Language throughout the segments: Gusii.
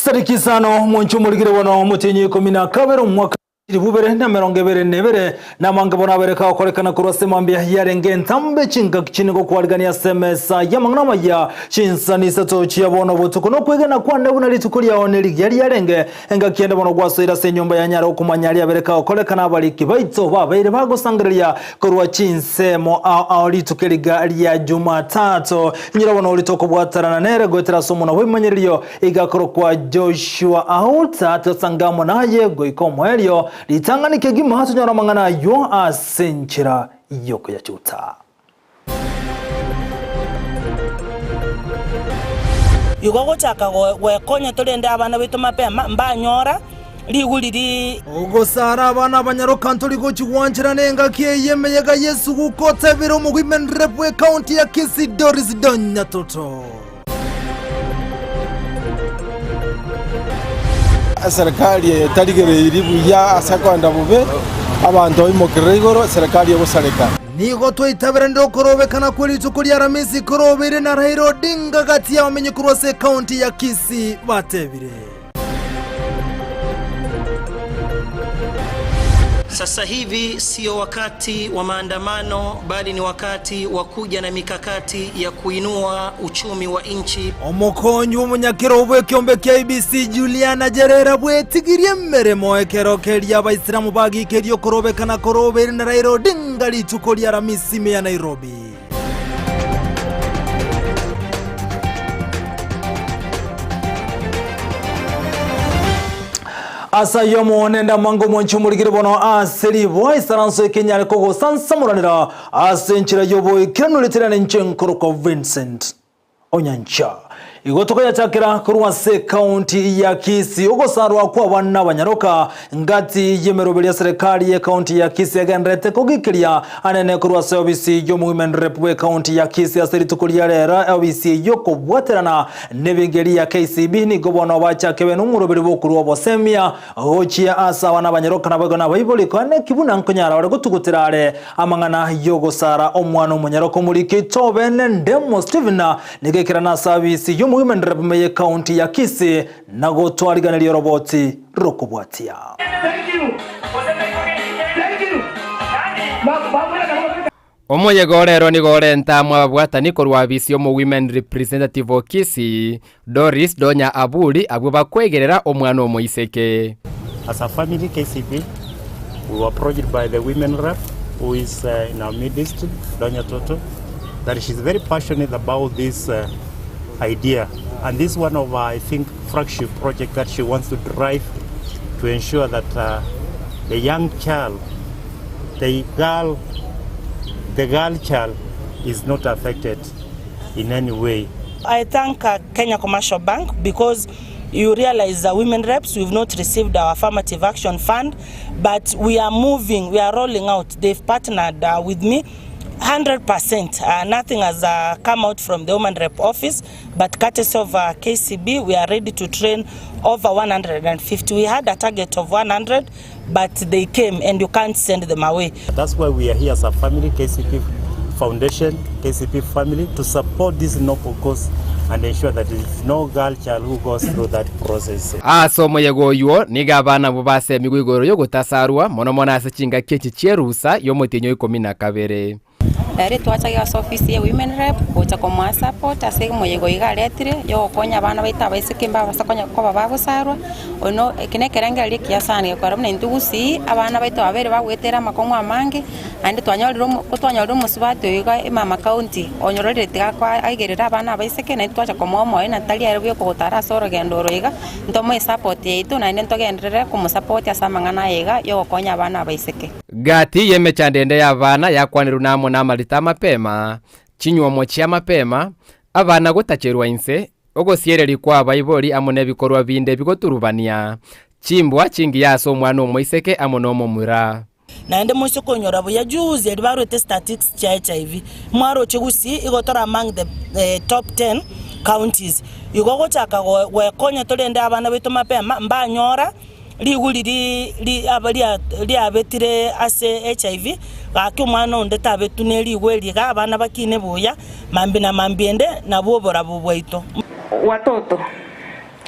Chitariki isano mwanche omorigire bono omotienyi ikomi na kabere omwaka chilifu ibere na emerongo ebere na ebere, na amange bono abere kagokorekana korwa ase mambia yarenge entambe chingaki chine gokwarigania ase emesa y'amang'ana amaya chinsani isato chia bono botuko nokwegena kwane buna rituko riao nerigiya riarenge engaki ende bono gwasoire ase enyomba yanyare gokomanya aria abere kagokorekana abariki baito babeire bagosangereria Korwa chinsemo ao ao rituko eriga ria Jumatato, inyora bono oria tokobwatanana nere goetera ase omonwa bw'ebimanyererio, igakorokwa Joshua Auta, tosange amo naye goika omoerio, ritang'ani kegima tonyore amang'ana ayio ase enchera y'okoyachuta. Igo gochaka gwekonya torende abana baito mapema, mbanyora Rigu riria. Ogosara abana abanyaroka ntori gochi gwancherana engaki eye emeyega y'esuguku otebire omowomen rep bw'ecounty ya Kisii Doris Donyatoto. Eserekari eye tarigereiri buya ase akoenda bobe, abanto baimokerere igoro, eserekari egosareka. Nigo twaitaberanire okorobekana kwe rituko ria Aramisi korobeire na Raila Odinga gati y'abamenyi korwa ase ecounty ya Kisii batebire. Sasa hivi sio wakati wa maandamano bali ni wakati wa kuja na mikakati ya kuinua uchumi wa nchi. Omokonyi bw'omonyakero bw'ekiombe kia IEBC Juliana Cherera bwetigirie emeremo ekero keria abaisiramu bagikeria okorobekana korobeire na Raila Odinga rituko ria Aramisi ime ya Nairobi. Ase ayio Omonene amange omwanche omorigire bono ase riboa isaranso ekenyare kogosansamoranera ase enchera y'oboikeranu ritirane inche nkorokwa Vincent Onyancha. Igo tokoyachakera korwa ase ekaunti ya Kisii ogosarwa kw'abana abanyaroka ngati y'emeroberi ya serikali y'ekaunti ya Kisii egendererete kogikeria anene korwa ase obisi y'omowomen rep bw'ekaunti ya Kisii ase rituko ria rero obisi eyio kobwaterana Nebengeri ya KCB nigo bono bachake bene omoroberi bw'okorua obosemia gochia ase abana abanyaroka naboigo nabaibori koene ki buna nkonyara bare gotugutera are amang'ana y'ogosara omwana omonyaroka omoriki Tobene Ndemo Stephen nigo ekerana ase abisi y'omowomen rep y'ecounty ya Kisii na gotwariganeria oroboti rokobwatia. Omoyega orero nigo orenta amo ababwatani korwa abisi y'omo Women Representative o Kisii, Doris Donya Aburi abwo bakwegerera omwana omoiseke. As a family KCB we were approached by the women rep who is in our midst Donya Toto that she's very passionate about this idea and this one of I think flagship project that she wants to drive to ensure that the young child The girl, the girl child is not affected in any way. I thank Kenya Commercial Bank because you realize the women reps we've not received our affirmative action fund but we are moving we are rolling out they've partnered uh, with me 100% uh, nothing has uh, come out from the women rep office but courtesy of uh, KCB we are ready to train over 150 we had a target of 100 but they came and you can't send them away. That's why we are here as a family, KCP Foundation, KCP family, to support this noble cause and ensure that there is no girl child who goes through that process. Ase omoyega oyio nigo abana abwo basemigwe igoro y'ogotasarwa, mono mono ase chingaki echi chi'erusa y'omotienyi o ikomi na kabere. Ere twachake ase ofisi ya Women Rep gocha komoa support ase omoyega oyo iga aretire yogokonya abana baito abaiseke mbabasa konya koba bagosarwa, oyo no eke na ekerengererio ekiya sana gekogera buna intwe gusii abana baito babeire bagoetera amakong'u amange, naende twanyorire omo kotwanyorire omosubati oyo iga emama county onyororire tiga akoa aigerere abana abaiseke naintwe twacha komoa omoyo na tari ere buya okogotara ase orogendo oro iga, ntomoe esupport yaito naende ntogenderere komosapoti ase amang'ana aya iga yogokonya abana abaiseke. Gati y'emechando ende y'abana yakwanirwe namo namarita amapema, chinywomo chi'amapema, abana gotacherwa inse, ogosiereria kw'abaibori amo nebikorwa binde bigoturubania, chimbwa chingiya ase omwana omoiseke amo nomomura. Naende moise konyora buya juzi eria barwete statistics chia HIV mwaroche gusii igo tore among the top ten counties igo gochaka gwekonya torende abana baito mapema mbanyora Rigu riria riabetire ase HIV, gaki omwana onde tabetwe ne rigu eri iga abana bakine buya, mambia na mambia ende nabwo oborabu bwaito. Watoto.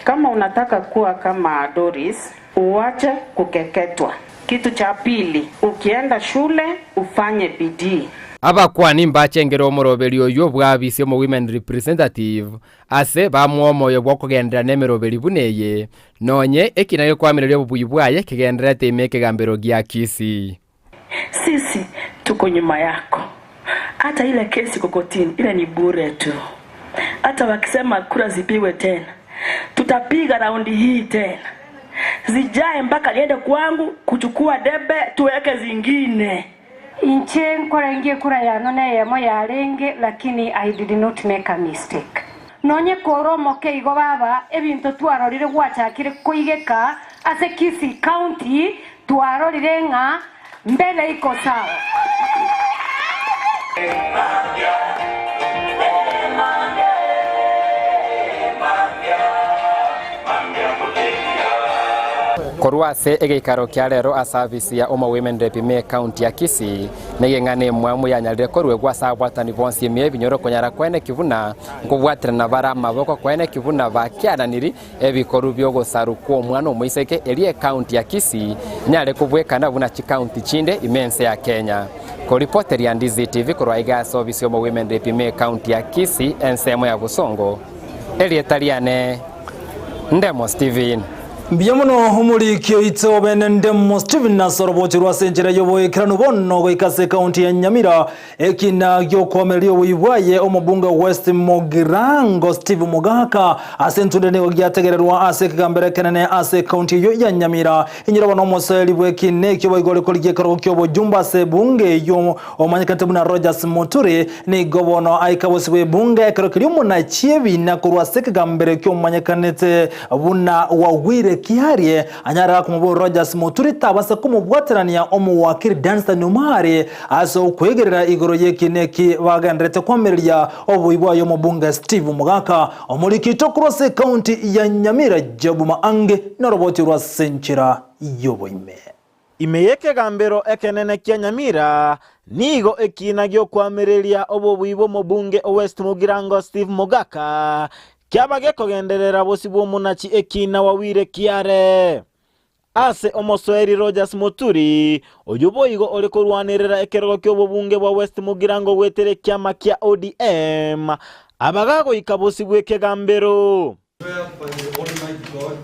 Kama unataka kuwa kama Doris, uwache kukeketwa. Kitu cha pili, ukienda shule ufanye bidii. Abakuani mbachengere omoroberi oyio bw'abisi omo Women Representative, ase bamoa omoyo bw'okogenderera nemeroberi buna eye, nonye ekina gekwamireria obobui bwaye kegendererete ime ekegambero gia Kisii. Sisi tuko nyuma yako, hata ile kesi iko kotini ile ni bure tu. Hata wakisema kura zipigwe tena, tutapiga raundi hii tena, zijae mpaka niende kwangu kuchukua debe tuweke zingine. Inche nkorengia ekura yano neyemo yarenge lakini I did not make a mistake. Nonye kore omoke igo baba, ebinto twarorire gwachakire koigeka ase Kisii County twarorire ng'a mbele iko sawa. Korwa ase egeikaro kia rero ase afisi ya Omo Women Rep ime ekaunti ya Kisii, negeng'ana emwamu yanyarire koruegwa ase abwatani bonsi ime y'ebinyoro konyara koeneki buna nkobwaterana bare amaboko koeneki buna bakiananiri ebikoru bi'ogosaru kw'omwana omoiseke erio ekaunti ya Kisii enyare kobwekana buna chikaunti chinde ime ense ya Kenya. Koripoteria Ndizi TV korwa iga ase ofisi y'Omo Women Rep ime ekaunti ya Kisii ensemo ya Bosongo, erieta riane Ndemo Steven. Mbuya mono omoriki oito bene Ndemo Steven ase orobochi rwa ase enchera y'oboikeranu bono goika ase ekaunti ya Nyamira ekina gi'okoamereria oboyi bwaye omobunge West Mugirango Steve Mogaka ase entunde nigo giategererwa ase ekegambero ekenene ase ekaunti eyio ya Nyamira Inyora bono omosoeri bw'ekiina ekio boigo ore korigia ekerogo ki'obojumbe ase ebunge eyio omanyekanete buna Rogers Muturi, nigo bono aika bosio bw'ebunge ekero keria omonachi ebiina korwa ase ekegambero ekio omanyekanete buna Wawire Kiarie anyare gakomoboria Rogers Muturi tabasa komobwaterania omowakiri Danstan Omari ase okwegerera igoro y'ekiina eki bagendererete koamereria obobui bwaye omobunge Steve Mogaka. Omorikito korwa ase ekaunti ya Nyamira Job Maange noroboti rwa ase enchera y'oboime. Ime y'ekegambero ekenene kia Nyamira nigo ekiina gi'okoamereria obobui bw'omobunge o West Mugirango Steve Mogaka kiaba gekogenderera bosio bw'omonachi ekiina Wawire Kiare. Ase omosoeri Rogers Muturi, oyio boigo ore korwanerera ekerogo ki'obobunge bwa West Mugirango goetera ekiama kia ODM, abagagoika bosio bw'ekegambero. Swear by the Almighty God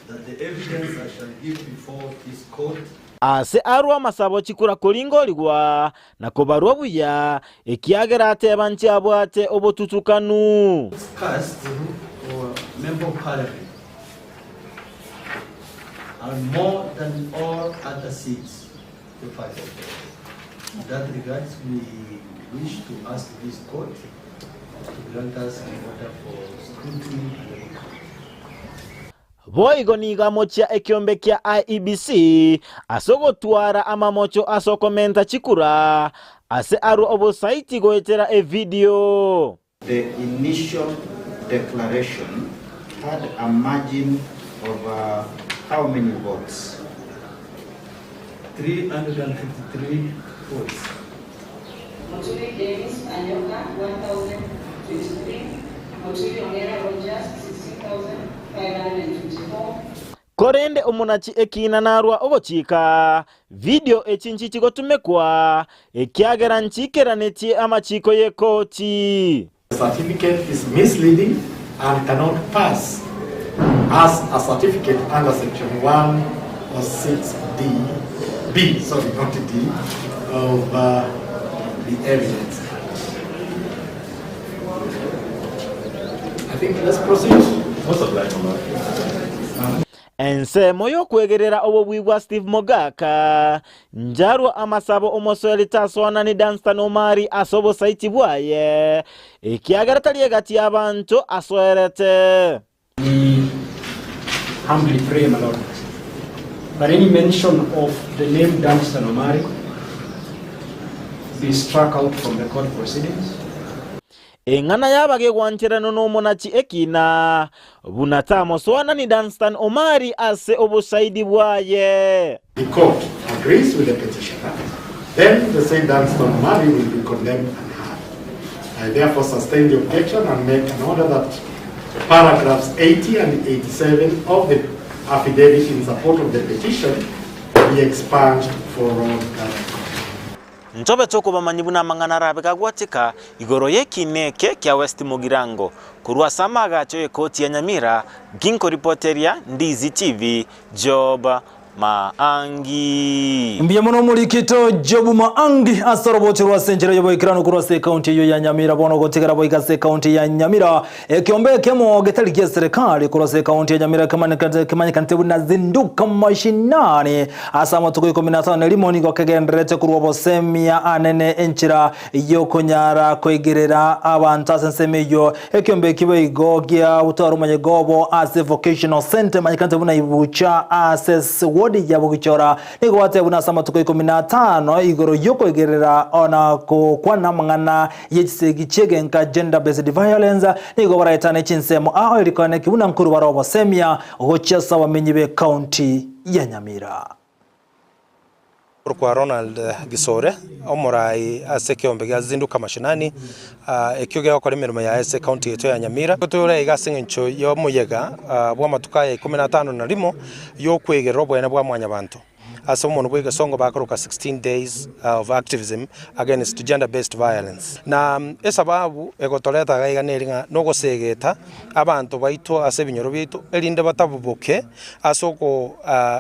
that the evidence I shall give before this court. Ase arwe amasabo chikura koringorigwa na kobarwa buya, ekiagera ateba nchiabwate obotutukanu. Cast for Member of Parliament are more than all other seats, the five of them. In that regards, we wish to ask this court to grant us an order for scrutiny and recount. Boigo nigo amochia ekiombe kia IEBC ase ogotwara amamocho ase okomenta chikura ase arwe obosaiti goetera evidio. The initial declaration had a margin of how many votes? 353 votes. Muturi Dennis Anyoka 1023, Muturi Ongera Rogers 16524. Korende omonachi ekiina narwa ogochika, Video echi nchichi gotumekwa, ekiagera nchiikeranetie amachiiko y'ekoti. The certificate is misleading and cannot pass as a certificate under section 106D, B, sorry, not D, of the Evidence Act. I think let's proceed. Most obliged, my lord. Ensemo y'okwegerera obobui bwa Steve Mogaka, njarwa amasabo omosoeri tasoanani Dunstan Omari ase obosaiti bwaye, ekiagera tari egati y'abanto asoerete. We humbly pray, my Lord, that any mention of the name Dunstan Omari be struck out from the court proceedings. Eng'ana y'abagegwancherano nomonachi ekina, buna tamosoanani Dunstan Omari ase obosaidi bwaye. The court agrees with the petitioner, then the said Dunstan Omari will be condemned and heard. I therefore sustain the objection and make an order that Paragraphs 80 and 87 of the affidavit in support of the petition be expunged for all current. Ntobe tokobamanyia buna amang'ana arabe gagwateka igoro y'ekiina eke kia West Mugirango. Korwa ase amaagacho y'ekoti ya Nyamira, ginkoripoteria Ndizi TV, Job Maangi. Mbuya mono omorikito Job Maangi ase orobocho rwa ase enchera y'oboikeranu korwa ase ekaunti eyio ya Nyamira bono gotigera boigo ase ekaunti ya Nyamira ekiombe ekemo getari gia serikali korwa ase ekaunti ya Nyamira kemanyekanete buna Zinduka Mashinani ase amatuko ikomi na atano na erimo nigo kegendererete korwa obosemia anene enchera y'okonyara koigerera abanto ase ensemo eyio Ekiombe ekio boigo giagotwara omonyega obo ase Vocational Centre emanyekanete buna Ibucha ase ward ya Bogichora. Nigo gwatebwa buna ase amatuko ikomi na atano igoro y'okoigerera na gokwana amang'ana ye chisegi chi'egenka Gender Based Violence nigo baraetane chinsemo ao erikoeneki buna nkuru bare obosemia gochia ase abamenyi b'ecounty ya Nyamira. Korwa Ronald Gisore, omorai ase ekeombe gia Zinduka Mashinani, ekio gegokora emeremo yaye ase ecounty yaito ya Nyamira. Tore aiga ase eng'encho y'omoyega bw'amatuko aya ikomi na atano na rimo y'okwegerera oboene bwa mwanyabanto ase omonwa bw'egesongo bakoroka 16 days of activism against gender based violence. Na esababu egotoreta iga iga neri ng'a nogosegeta abanto baito ase ebinyoro biaito erinde bataboboke ase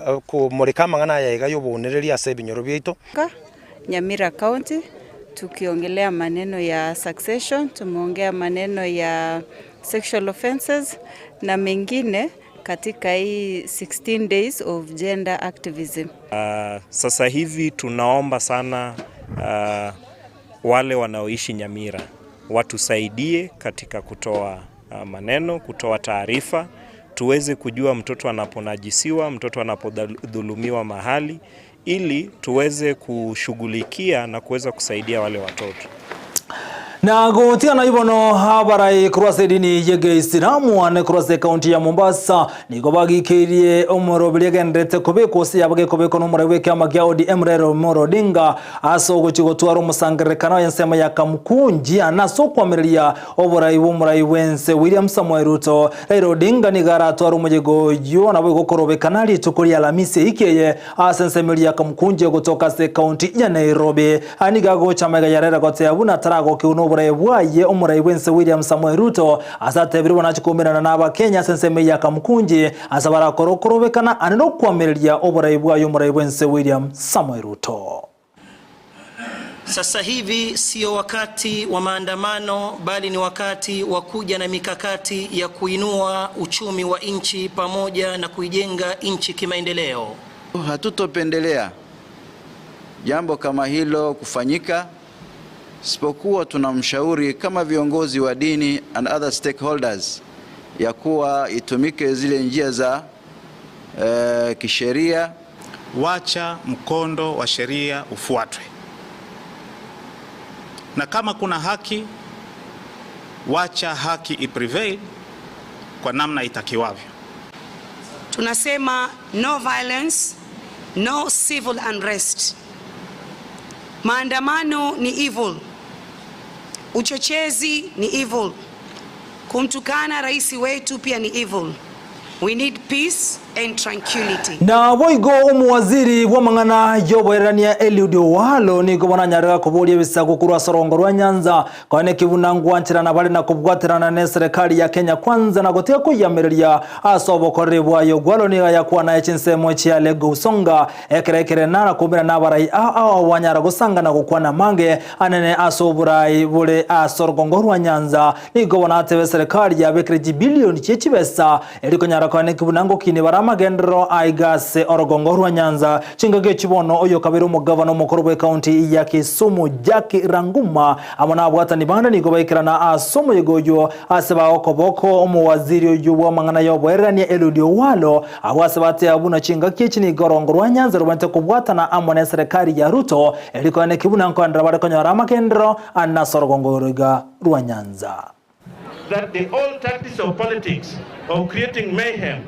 okomoreka amang'ana aya iga y'obounereria ase ebinyoro biaito. Nyamira County, tukiongelea maneno ya succession, tumeongea maneno ya sexual offences na mengine katika hii 16 days of gender activism. Sasa hivi tunaomba sana wale wanaoishi Nyamira watusaidie katika kutoa maneno, kutoa taarifa, tuweze kujua mtoto anaponajisiwa, mtoto anapodhulumiwa mahali, ili tuweze kushughulikia na kuweza kusaidia wale watoto. Na gotigana ibono abarai korwa ase edini y'egeisilamu ane korwa ase ekaunti ya Mombasa nigo bagikeirie omoroberi agenderete kobekwa ase yabo gekobekwa n'omorai bw'ekiama kia ODM Raila Amolo Odinga ase ogochia gotwara omosangererekano ensemo ya Kamukunji ane ase okoamereria oborai bw'omorai bw'ense William Samoei Ruto. Raila Odinga nigo aratware omoyega oyio naboigo okorobekana rituko ria Alamisi eiki eye Ase ensemo eria akamokunchia gotoka ase ekaunti ya Nairobi. Aya nigo agocha amaiga ya Raila goteba buna ataragokigwa noborai bwaye omorai bwense William Samoei Ruto ase atebire buna ache koumerana na abakenya ase ensemo eye ya Kamukunji ase barakore okorobekana ande nokoamereria oborai bwaye omorai bwense William Samoei Ruto. Sasa hivi sio wakati wa maandamano, bali ni wakati wa kuja na mikakati ya kuinua uchumi wa nchi pamoja na kuijenga nchi kimaendeleo. Hatutopendelea jambo kama hilo kufanyika, isipokuwa tunamshauri kama viongozi wa dini and other stakeholders ya kuwa itumike zile njia za kisheria. Wacha mkondo wa sheria ufuatwe, na kama kuna haki, wacha haki iprevail kwa namna itakiwavyo. Tunasema no violence, no civil unrest. Maandamano ni evil, uchochezi ni evil, kumtukana rais wetu pia ni evil. We need peace and tranquility. Na boigo omuwaziri bw'amang'ana y'oboererania Eliud Owalo nigo bonanyarega koboria ebisaku korwa ase orongo rwa Nyanza kone kibuna ngwancherana bare na kobwaterana na eserikali ya Kenya Kwanza na gotiga koyamereria ase obokoreri bwayo. Ogwalo nigo yakwana echinsemo chia Lego Usonga ekerekere nara kumira n'abarai ao wanyara gosangana gokwana mange anene ase oborai bore ase orongo rwa Nyanza nigo bonatebe serikali yabekere chibilioni chiechibesa erikonyara kone kibuna ngokini baramagendero aigase orogongo rwa Nyanza chingage chibono oyo kabere omugavana omokoro bwe county ya Kisumu Jack Ranguma amo nabwatani bande nigo baikerana ase omoyega oyo ase bagokoboko omuwaziri oyo bw'amang'ana y'oboererania Eliud Owalo abo ase batea buna chingaki echi nigo orongo rwa Nyanza robante kobwatana amo na eserikali ya Ruto erikone kibuna nkoendera bare konyora amagendero ase orogongo roiga rwa Nyanza. That the old tactics of politics of creating mayhem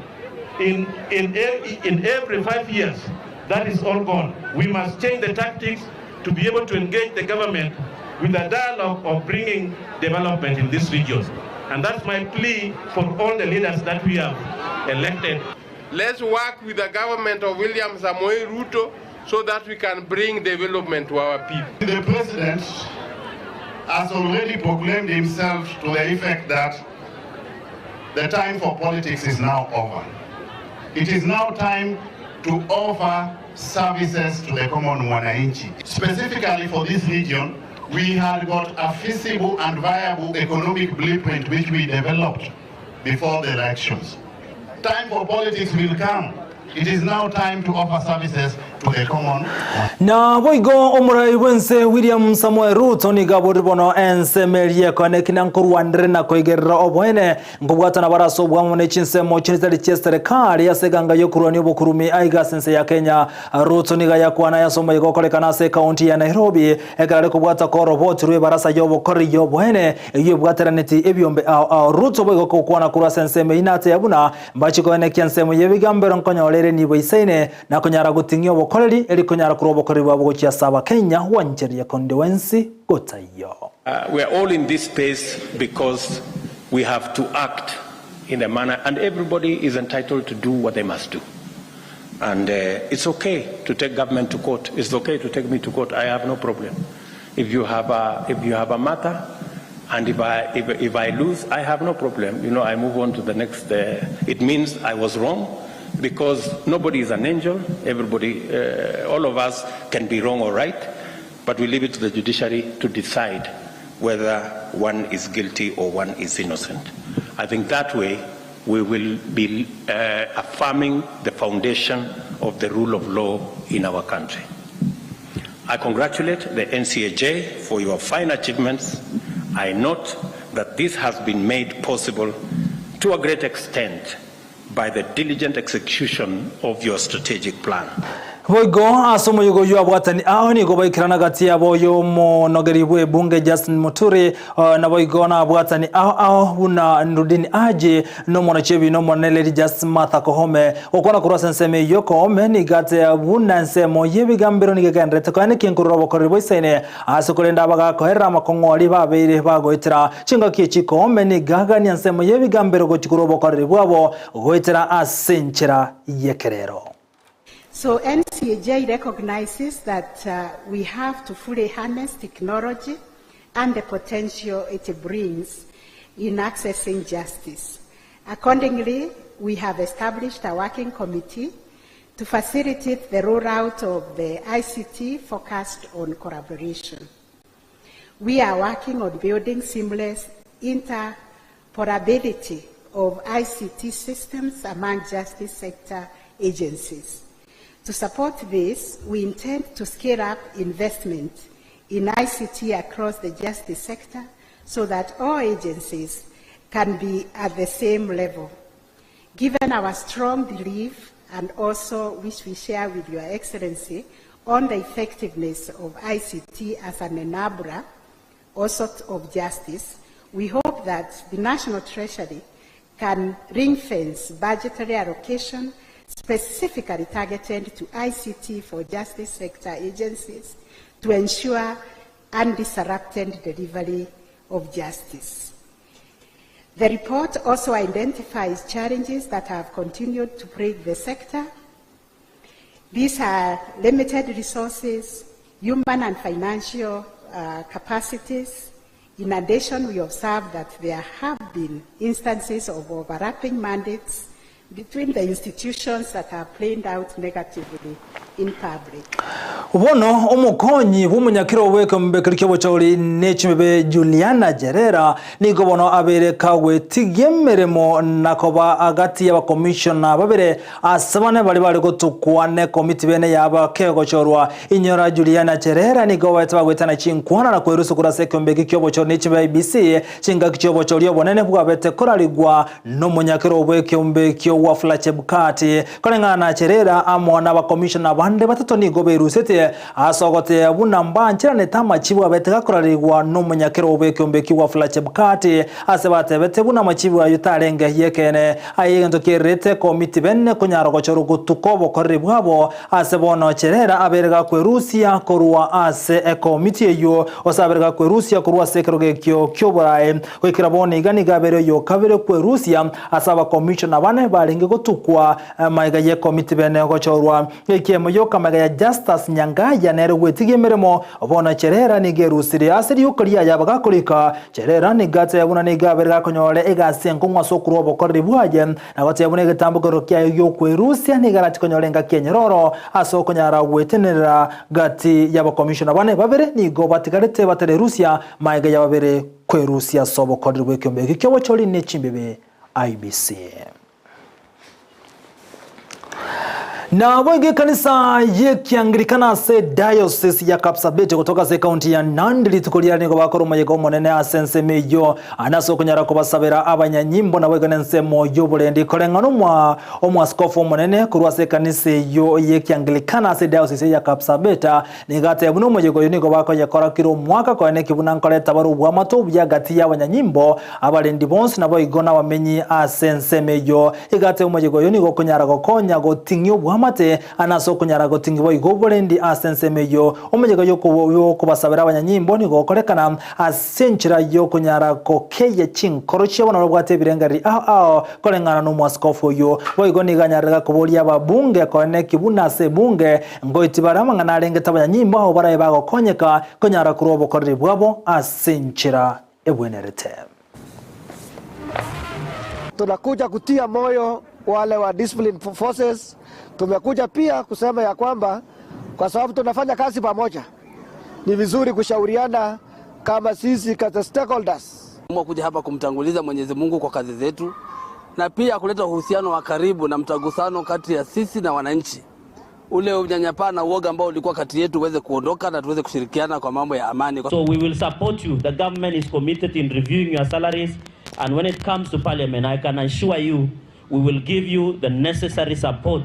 in every 5 years, that is all gone. We must change the tactics to be able to engage the government with a dialogue of bringing development in this region. And that's my plea for all the leaders that we have elected. Let's work with the government of William Samoei Ruto so that we can bring development to our people. The president has already proclaimed himself to the effect that the time for politics is now over. It is now time to offer services to the common mwananchi. Specifically for this region, we had got a feasible and viable economic blueprint which we developed before the elections. Time for politics will come. It is now time to offer services to the common Naboigo omorai bw'ense William Samoei Ruto nigo aborire bono ensemo eria ekonekina nkorwanere na koigerera oboene nkobwatana bare ase obwamo ne chinsemo chinde chitari chia serikali ase eganga y'okorwania obokurumi aiga ase ense ya Kenya. Ruto nigo ayakwana aya ase omoyega okorekana ase ekaunti ya Nairobi ekero are kobwata koroboti rw'ebarasa y'obokoreri y'oboene eyio ebwateraneti ebiombe ao ao. Ruto boigo gokwana korwa ase ensemo eyio nateba buna Mbache koenekia ensemo y'ebigambero nkonyora ere nibo eisaine, na konyara goting'ia obokoreri, eri konyara korwa obokoreri bwabo gochia ase Abakenya, gwanchereria konde wensi gotaiyo. We are all in this space because we have to act in a manner and everybody is entitled to do what they must do. And it's okay to take government to court. It's okay to take me to court. I have no problem. If you have a, if you have a matter and if I, if, if I lose, I have no problem. You know, I move on to the next. Uh, it means I was wrong because nobody is an angel. Everybody, uh, all of us can be wrong or right, but we leave it to the judiciary to decide whether one is guilty or one is innocent. I think that way we will be uh, affirming the foundation of the rule of law in our country. I congratulate the NCAJ for your fine achievements. I note that this has been made possible to a great extent by the diligent execution of your strategic plan. Boigo ase omoyega oyio abwatani ao nigo baikerana gati yabo oyo omonogeri bw'ebunge Justin Muturi naboigo nabwatani ao ao buna Nurdin Haji na omonachi ebina omonene Lady Justice Martha Koome. Gokwana korwa ase ensemo eyio Koome nigo atea buna ensemo y'ebigambero nigo egendererete koenekia nkorora obokoreri boisaine ase korenda abagakoerera amakong'u aria babeire bagoetera chingaki echi Koome nigo agania ensemo y'ebigambero gochia korwa obokoreri bwabo goetera ase enchera y'ekerero. So NCAJ recognizes that uh, we have to fully harness technology and the potential it brings in accessing justice. Accordingly, we have established a working committee to facilitate the rollout of the ICT focused on collaboration. We are working on building seamless interoperability of ICT systems among justice sector agencies. To support this, we intend to scale up investment in ICT across the justice sector so that all agencies can be at the same level. Given our strong belief, and also which we share with Your Excellency, on the effectiveness of ICT as an enabler also of justice, we hope that the National Treasury can ring-fence budgetary allocation specifically targeted to ICT for justice sector agencies to ensure undisrupted delivery of justice. The report also identifies challenges that have continued to plague the sector. These are limited resources, human and financial uh, capacities. In addition, we observe that there have been instances of overlapping mandates between the institutions that have played out negatively in public. Bono omokonyi bw'omonyakero bw'ekeombe ki'obochori ne chimebe Juliana Cherera nigo bono abeire kagwetigia emeremo na koba agati y'abakomishona babere ase bane baria bare gotukwa nekomiti bene yaba kegochorwa. Inyora Juliana Cherera nigo baete bagwetana chinkwana na kwerusia korwa ase ekeombe eke ki'obochori ne chimebe IEBC chingaki chi'obochori obonene bwabete korarigwa Nomonyakero bw'ekeombe ekio Wafula Chebukati, koreng'ana na Cherera amo nabakomishona bande batato nigo berusete. ekomiti ase ogoteeba buna mbancheranete amachibu abete gakorarigwa nomonyakero bw'ekeombe ekio Wafula Chebukati ase batebete buna amachibu ayio tarenge y'ekeene. Aye egento kererete ekomiti bene konyara gochorwa gotuka obokoreri bwabo ase bono Cherera abeire gakwerusia korwa ase ekomiti eyio gose abeire gakwerusia korwa ase ekerogo ekio ki'oboraai. Goikera bono iga nigo abeire oyokabere kwerusia ase abakomishona bane barenge gotukwa magega y'ekomiti bene gochorwa. Ekiemo gioka magega ya Justus Nyang'aya nere gwetigia emeremo, bono Cherera nigo erusirie ase rioka riaye abagakorika. Cherera nigo ateba buna nigo abeire gakonyora egasi enkong'u ase okorua obokoreri bwaye, na goteba buna egetambokerero kiaye gi'okwerusia nigo arache konyora engaki enyororo ase okonyara gwetenerera gati y'abakomishona bane babere nigo batigarete batarerusia magega ya babere kwerusia ase obokoreri bw'ekeombe ekio ki'obochori ne chimbibe IEBC. Naboigo ekanisa y'Ekianglikana ase Diocese ya Kapsabet gotoka ase ekaunti ya Nandi rituko riare nigo bakora omoyega omonene ase ensemo eyio ande ase okonyara kobasabera abanyanyimbo naboigo nensemo y'oborendi koreng'ana omwa omwaskofu omonene korwa ase ekanisa eyio y'Ekianglikana ase Diocese ya Kapsabet nigo ateba buna omoyega oyo nigo bakoyekora kera omwaka koene ki buna nkoreta bare obwamato obuya gati y'abanyanyimbo Abarendi bonsi naboigo nabamenyi ase ensemo eyio. Iga ase omoyega oyo nigo okonyara gokonya goting'ia oboamate, na ase okonyara goting'ia boigo oborendi ase ensemo eyio. Omoyega y'okobasabera abanyanyimbo nigo okorekana ase enchera y'okonyara gokeyia chinkoro chiabo na babwate ebirengererio ao ao koreng'ana n'omwaskofu oyio. Boigo nigo anyarire koboria ababunge koeneki buna ase ebunge ngoiti bare amang'ana arengete abanyanyimbo abo barabe bagokonyeka konyara korwa obokoreri bwabo ase enchera ebwenerete. Tunakuja kutia moyo wale wa discipline forces. Tumekuja pia kusema ya kwamba kwa sababu tunafanya kazi pamoja, ni vizuri kushauriana kama sisi kama stakeholders. Kuja hapa kumtanguliza Mwenyezi Mungu kwa kazi zetu na pia kuleta uhusiano wa karibu na mtagusano kati ya sisi na wananchi. Ule unyanyapaa na uoga ambao ulikuwa kati yetu uweze kuondoka na tuweze kushirikiana kwa mambo ya amani. So we will support you. The government is committed in reviewing your salaries and when it comes to parliament I can assure you we will give you the necessary support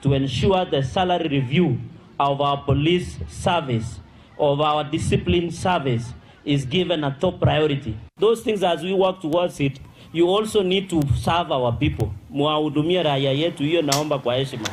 to ensure the salary review of our police service, of our discipline service is given a top priority. Those things as we work towards it, you also need to serve our people. Muwahudumie raia yetu, hiyo naomba kwa heshima.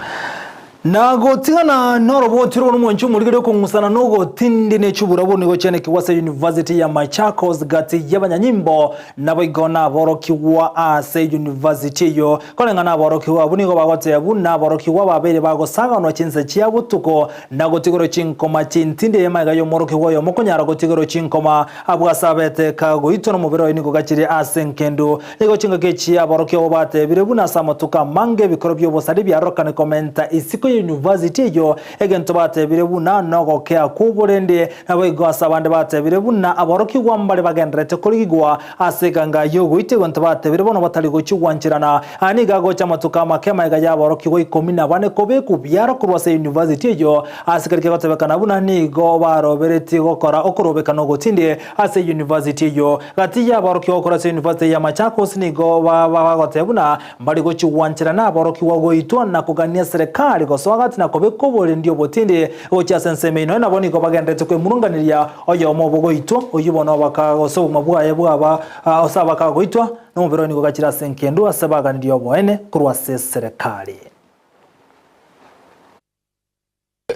Na gotigana noroboti rwo nomwanchi omorigeri okong'usana nogotindi ne chiburabwo nigo chianekigwa ase University ya Machakos gati y'abanyanyimbo naboigo naborokigwa ase university eyio. Koreng'ana aborokigwa abwo nigo bagoteba buna aborokigwa babeire bagosaganwa chinsa chia botuko na gotigerwa chinkoma chintindi magega y'omworokigwa oyomo konyara gotigerwa chinkoma abwo ase abete kagoitwa nomobere oye nigo gachire ase enkendu. Nigo chingaki echi aborokigwa abwo batebire buna ase amatuko amange ebikoro bi'obosari biarorokane komenta isiko ye university eyio, egento batebire buna nogokea kw'oborende. Naboigo ase abande batebire buna aborokigwa mbare bagendererete korigigwa ase eganga y'ogoita egento batebire bono batari gochia gwancherana. Aya nigo agocha amatuko amake magega y'aborokigwa ikomi na bane kobekwa biaro korwa ase university eyio ase keria kegotebekana buna nigo baroberetie gokora okorobekana ogotindi ase university eyio. Gati y'aborokigwa korwa ase university ya Machakos nigo bagoteba buna mbari gochia gwancherana aborokigwa goitwa na kogania serikali gosoa gati na kobeka oborendi obotindi gochia ase ensemo eyio. Nonya nabo nigo bagendererete kwemurunganeria oyomo obo goitwa oyio bono bakagosa obogima bwaye bwaba ase abakagoitwa nomobere oye nigo gachire ase enkendu ase baganirie oboene korwa ase serikali.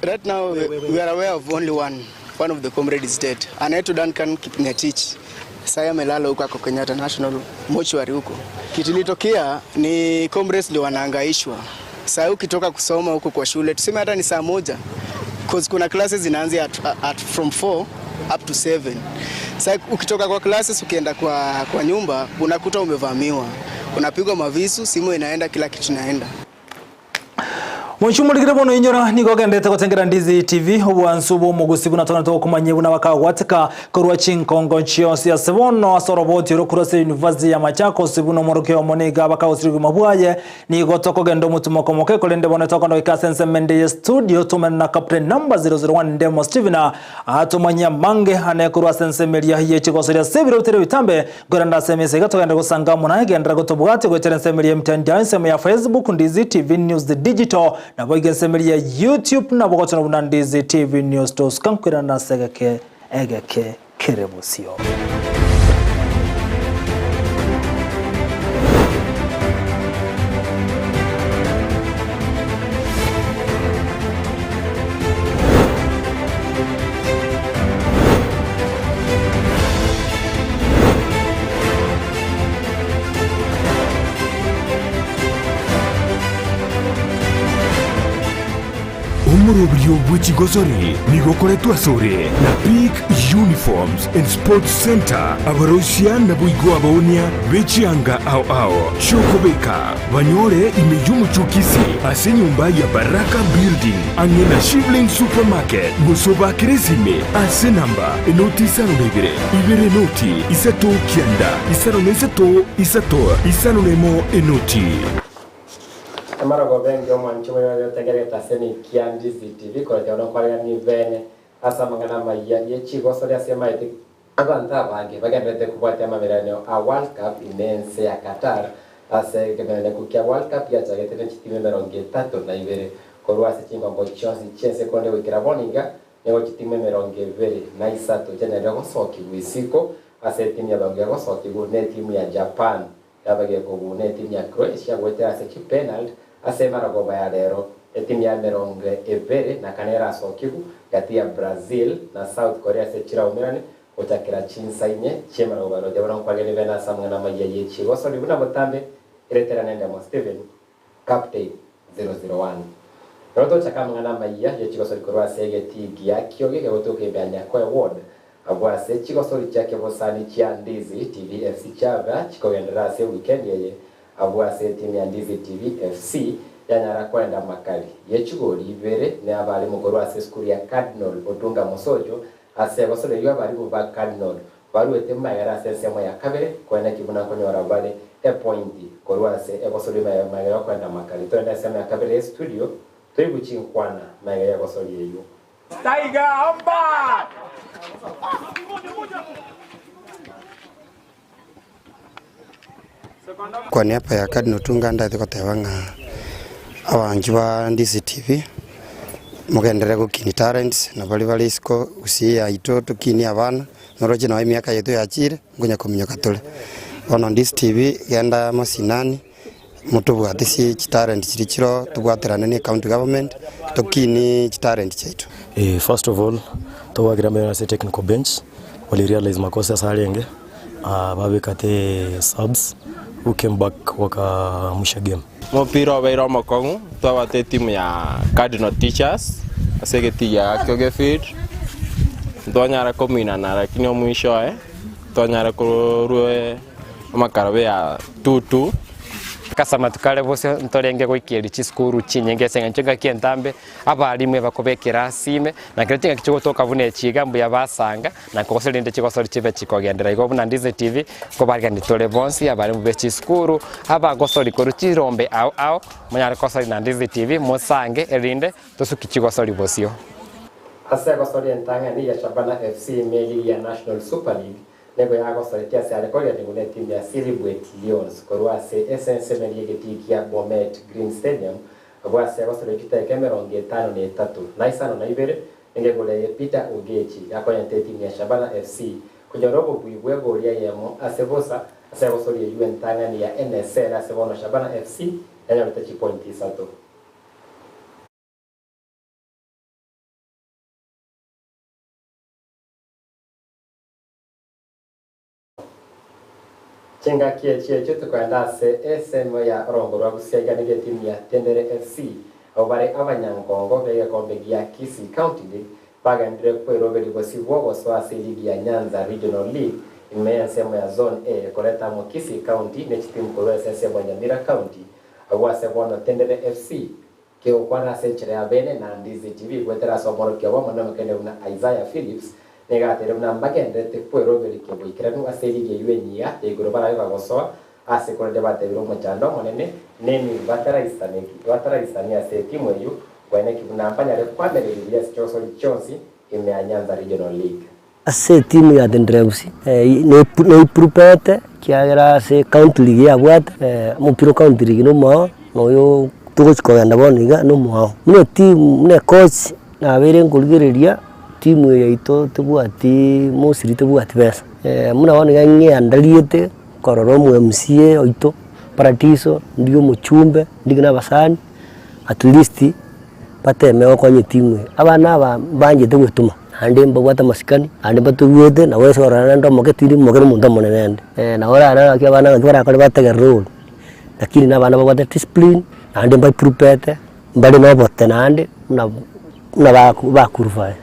Right now we are aware of only one. One of the comrade is dead. Anaitwa Duncan Kipngetich. Sasa amelala huko ako Kenyatta National Mortuary huko. Kitu ilitokea ni comrades ndio wanahangaishwa. Sasa ukitoka kusoma huko kwa shule tuseme hata ni saa moja cause kuna classes zinaanza at, at from 4 up to 7. Sasa ukitoka kwa classes ukienda kwa, kwa nyumba unakuta umevamiwa, unapigwa mavisu, simu inaenda, kila kitu inaenda. Mwanchi omorigire bono inyora nigo ogenderete gotengera Ndizi TV obwansu bw'omogusi buna togende togokomanyia buna bakagwateka korwa chinkongo chionsi ase bono ase oroboti oro korwa ase University ya Machakos buna omorokia omo nigo abakagosira obogima bwaye nigo tokogenda omotumo omoke korende bono tokoenda goika ase ensemo ende ye studio tomene na Captain number 001 Ndemo Stephen atomanyie amange ane korwa ase ensemo eria ye chigosoria ase ebiro bitari ebitambe Korende ase emesa iga togende gosanga amo naye, genderera gotobwatia goetera ensemo eria y'emitandao, ensemo ya Facebook, Ndizi TV News Digital. Naboigo ensemeri ya YouTube nabo gotona buna Ndizi TV News tosuka nkoirana ase egeke egeke kere bosio. Omoroberio bwe chigosori nigo okoretwa asore na Peak Uniforms and Sports Centre, abaroisia naboigo abaonia be chianga ao ao chi'okobeka, banyore ime y'omochie o Kisii ase enyomba ya Baraka Building ang'e na Shivling Supermarket, gose obakere esime ase enamba enoti isano na ibere, ibere enoti isato kianda 53 isato 51 enoti. Amaragoba engiya omwanchi omoyo oye otegererete ase Nikia Ndizi TV koretera nokwarigania ibene ase amang'ana amayia ye chigosori ase emaete Abanto abange bagendererete kobwatia amabereranio a World Cup ime ense ya Qatar ase ekemereneku kia World Cup giachagete ne chitimu 32 korwa ase chingongo chionsi chi'ense konde goikera bono iga nigo chitimu 23 chianyarire gosokigwa isiko ase etimu yabaguya gosokigwa ne etimu ya Japan Yabagia kobuna etimu ya Croatia goetera ase chipenalty ase emarogoba ya rero. Etimu ya 24 erasokigwe gati ya Brazil na South Korea ase chiraumerane gochakera chinsa inye chi'emarogoba roche bono nkwageni bene ase amang'ana amayia ye chigosori buna botambe ereterane endemo Steven Captain 001. Rero tochake amang'ana amayia ye chigosori korwa ase egetii gia Kioge kegotoka ime ya Nyakoe Ward, abwo ase chigosori chia kebosani chia Ndizi TV FC chiaba chikogenderera ase ewikendi eye, abwo ase etimu ya Ndizi TV FC yanyara koenda makari ye chigori ibere ne abarimu korwa ase esukuru ya Cardinal Otunga Mosocho ase egosori eyio abarimu ba Cardinal Baruete magega ase ensemo ya kabere, koeneki buna nkonyora bare epointi korwa ase egosoria magega yokoenda makari. Toende ensemo ya kabere y'estudio toigwe chinkwana magega y'egosoria eyio. Tiger amba! Kwa niaba ya Cardinal Otunga ndaete goteba ng'a abanchwa ba Ndizi TV mogenderere gokinia talents na baria bare isiko gusii yaito tokinie abana noroche nonye emiaka yaito yachire nkonya kominyoka tore. Bono Ndizi TV genda masinani motobwate ase chitalent chiria chiroo tobwaterane na ecounty government tokinie chitalent chiaito. First of all togwakera mbuya ase technical bench wali realize makosa ase arenge babeka the subs who came back wakaamsha game. Omopira obeire omokong'u, twabwate etimu ya Cardinal Teachers ase egetii giakio gefield, ntwanyara kominana lakini omwisho oye twanyara korwa amakarabe ya 2-2. Ase amatuko are bosio ntorenge goikeria chisukuru chinyinge ase eng'encho engaki entambe abalimu ebakobekera ase ime, na kero chingaki chigotoka buna echi iga mbuya basanga, na gose rende chigosori chibe chikogenderera. Igo buna Ndizi TV, nkobarigani tore bonsi abalimu be chisukuru, abagosori korwa chirombe ao ao, monyare kosori na Ndizi TV, mosange erinde tosuki chigosori bosio. Ase egosori entang'ani ya Shabana FC ime eligi ya National Super League, Nigo yagosoretie ase are korianigwa netimu ya Silibwet Lions korwa ase esensemo y'egetii kia Bomet Green Stadium abwo ase agosoria chitaeka 53 na isano na ibere nigo egori eye Peter Ogechi yakonyete etimu ya Shabana FC konyora obobui bw'egori eyemo ase bosa ase egosoria eyio entang'ani ya NSL ase bono Shabana FC yanyorete chipointi isato. Chingaki echi echio tikoenda ase esemo ya orongo rwa Busia iga nigo etimu ya Tendere FC abwo bare abanyankongo begekombe gia Kisii County League bagenderire kweroberia bosio bwogosoa ase eligi ya Nyanza Regional League ime y'ensemo ya Zone A ekoreta amo Kisii County ne chitimu korwa ase ensemo ya Nyamira County abwo ase bono Tendere FC Kegokwana ase enchera ya bene na Ndizi TV goetera ase omorokia obo amo nomokende buna Isaiah Phillips nigo ateire buna mbagenderete kweroberia keboikeranu ase eligi eyio enyia ya igoro barabe bagosoa ase korende batebire omochando omonene nenibo bataraisaneti ase etimu eyio koeneki buna mbanyare koamereria buya ase chosori chionsi ime ya Nyanza Regional League. Ase etimu ya Tendere FC neiprupete ekiagera ase county league yabwate omopira o county league nomoao noyo. Togochi kogenda bono iga na omoao. Buna etimu buna ecoach nabeire nkorigereria timu eye yaito tebwati mostly tebwati besa. Buna bono iga ng'eandariete korora omo MCA oito Paradiso, ndigie omochumbe, ndigie na abasani at least bateme gokonya etimu eye. Abana aba mbanchete goetoma naende mbabwate amasikani, naende mbatoigwete nabo ase ororo naende omoke tindi moke na omonto omonene inde. Nabo orarore gaki abana ng'aki barakore bategerere ore. Lakini na abana babwate discipline, naende mbaipurupete, mbare na obote naende, buna buna baku bakurufaya.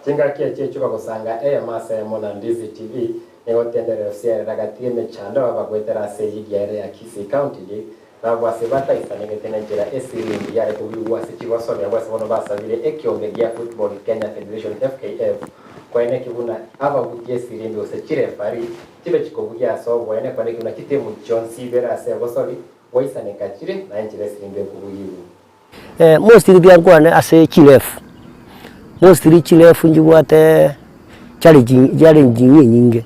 Chingaki echi echio bagosanga eyemo ase eyemo na Ndizi TV nigo Tendere FC erere gati y'emechando bagoetera ase eligi ere ya Kisii County League nabwo ase bataisanegete nenchera esiringi yare kobigwa ase chigosori abwo ase bono basabire ekiombe gia Football Kenya Federation FKF koeneki buna ababugia esirimbi gose chirefari Chibe chikobugia ase oboene kwane ki buna chitemu chionsi ibere ase egosori, gwaisaneka chire, na enchera esirimba ekobugigwa. Mostly biankwane ase chirefu, mostly chirefu nchibwate challenging challenging enyinge.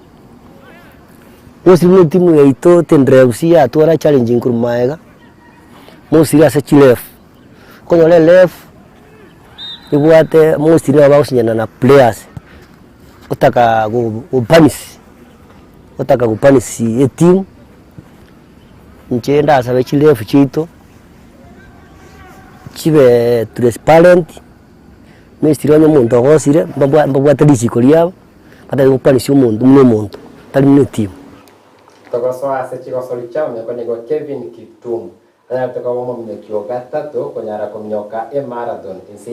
Mostly buna etimu yaito Tendera FC yatwara challenging korwa maega, mostly ase chirefu. Okonyora erefu ebwate mostly nabo bagosinyana na players. Otaka go punish, otaka go punish etimu, inche ndasabe chirefu chiaito, chibe transparent, mostly onye omonto ogosire, mbabwa mbabwate richiko riabo, batari go punish omonto buna omonto, tari buna etimu. Togosoa ase chigosori chiaomioko nigo Kevin Kiptum anyarete koba omominyoki o gatato konyara kominyoka emarathon inse.